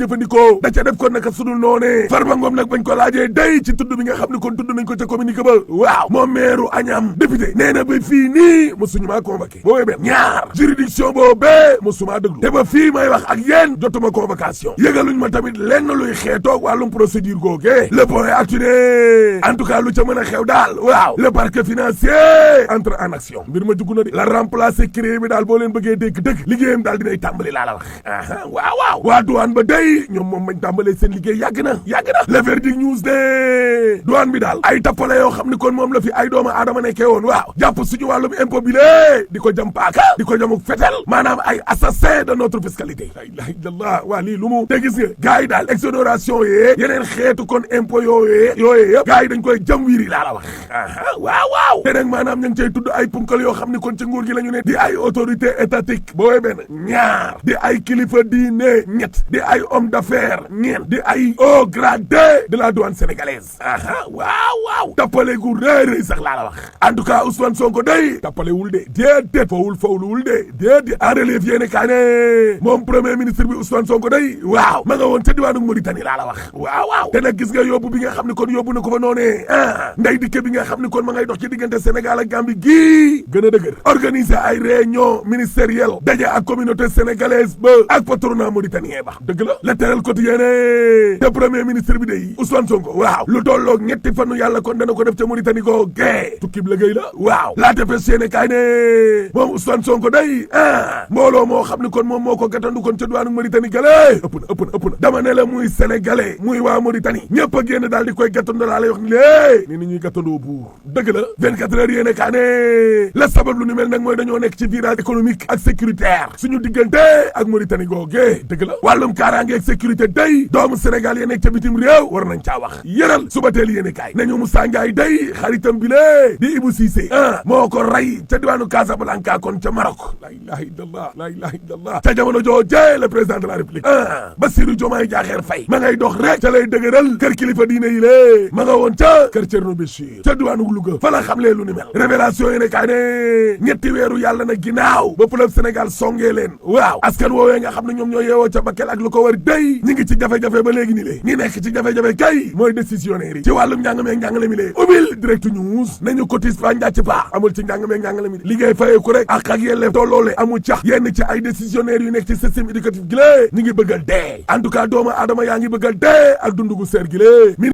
jëfandikoo da ca def kon naka sudul noone Farba Ngom nag bañ ko laajee day ci tudd bi nga xam ne kon tudd nañ ko ca communiqué ba waaw moom meeru Agnam député nee na ba fii nii musuñu maa convoqué boobu benn ñaar juridiction boobee musuma déglu te ba fii may wax ak yéen jotuma convocation yëgaluñ ma tamit lenn luy xeetoog wàllum procédure googee le point actuné en tout cas lu ca mën a xew daal waaw le parquet financier entre en action mbir ma juggu na de la remplacer créé bi daal boo leen bëggee dégg dëgg liggéeyam daal dinay tàmbali laa la wax waaw waa douane ba day ñoom moom mañ tàmbalee seen liggéey yàgg na le verdict news de douane bi daal ay tappale yoo xam ni kon moom la fi ay doomu aadama nekkee woon waaw jàpp suñu wàllum impôt bi lée di ko jam paaka di ko jamuk fetel maanaam ay assassin de notre fiscalité la ilaha illallah waa lii lu mu te gis nga gars yi daal exonération yee yeneen xeetu kon impôt yooyee yëpp gars yi dañ koy jam wiiri laa la wax waaw te nag maanaam ñu ngi cay tudd ay punkal yoo xam ni kon ci nguur gi la ñu ne di ay autorité étatique booy benn ñaar di ay kilifa diine ñett di ay homme d'affaires ñeent di ay haut gradé de la douane sénégalaise waaw tappale gu rëy sax laa la wax en tout cas Ousmane Sonko day tappalewul de déedéet fawluwul de déedéet en relief yéene kaa ne moom premier ministre bi Ousmane Sonko day waaw ma nga woon ca diwaanu Mauritanie laa la wax waaw te nag gis nga yóbbu bi nga xam ne kon yóbbu na ko fa noonee nday dikke bi nga xam ne kon ma ngay dox ci diggante Sénégal ak Gambie gii gën a dëgër organiser ay réunion ministérielle daje ak communauté sénégalaise ba ak patronat mauritanien ba dëgg la la teral quotidien te premier ministre bi day Ousmane Sonko waaw lu tolloog ñetti fanu yàlla kon dana ko def ca Mauritanie ko gee tukkib liggéey la waaw laa tefes yéene kaay ne moom Ousmane Sonko day mbooloo moo xam ne kon moom moo ko gàttandu kon ca duwaanu Mauritanie gale ëpp na dama ne la muy sénégalais muy waa Mauritanie ñëpp a génn daal di koy gàttandu laa lay wax ni lée ni ñuy gàttandoo buur dëgg la 24 heures yéene kaay ne la sabab lu ni mel nag mooy dañoo nekk ci virage économique ak sécuritaire suñu diggante ak Mauritanie googee dëgg la wàllum kaaraange ak sécurité day doomu Sénégal ya nekk ca bitim réew war nañ caa wax yëral suba teel yéene kaay nañu Moussa Ndiaye day xaritam bi lée di Ibou Cissé moo ko rey ca diwaanu Casablanca kon ca Maroc la ilaha illallah ca jamono jooje le président de la république Bassirou Diomaye Diakhar Faye ma ngay dox rek ca lay dëgëral kër kilifa diine yi lée ma nga woon ca kër Thierno Béchir ca diwaanu Louga fa la xamlee lu ni mel révélation yéene kaay ne ñetti weeru yàlla na ginnaaw ba fleuve Sénégal songee leen waaw askan woowee nga xam ne ñoom ñoo yeewoo ca Bakel ak lu ko war day ñi ngi ci jafe-jafe ba léegi ni lée ñi nekk ci jafe-jafe kay mooy décisionnaire yi ci wàllum njàng meeg njàngale mi lée ubbil direct news nañu cotise pa njàcc pa amul ci njàng meeg njàngale mi liggéey fayeeku rek ak yelleef tolloole amul cax yenn ci ay décisionnaires yu nekk ci système éducatif gi lée ñi ngi bëgg a dee en tout cas doomu aadama yaa ngi bëgg a dee ak dundu gu seer gi lée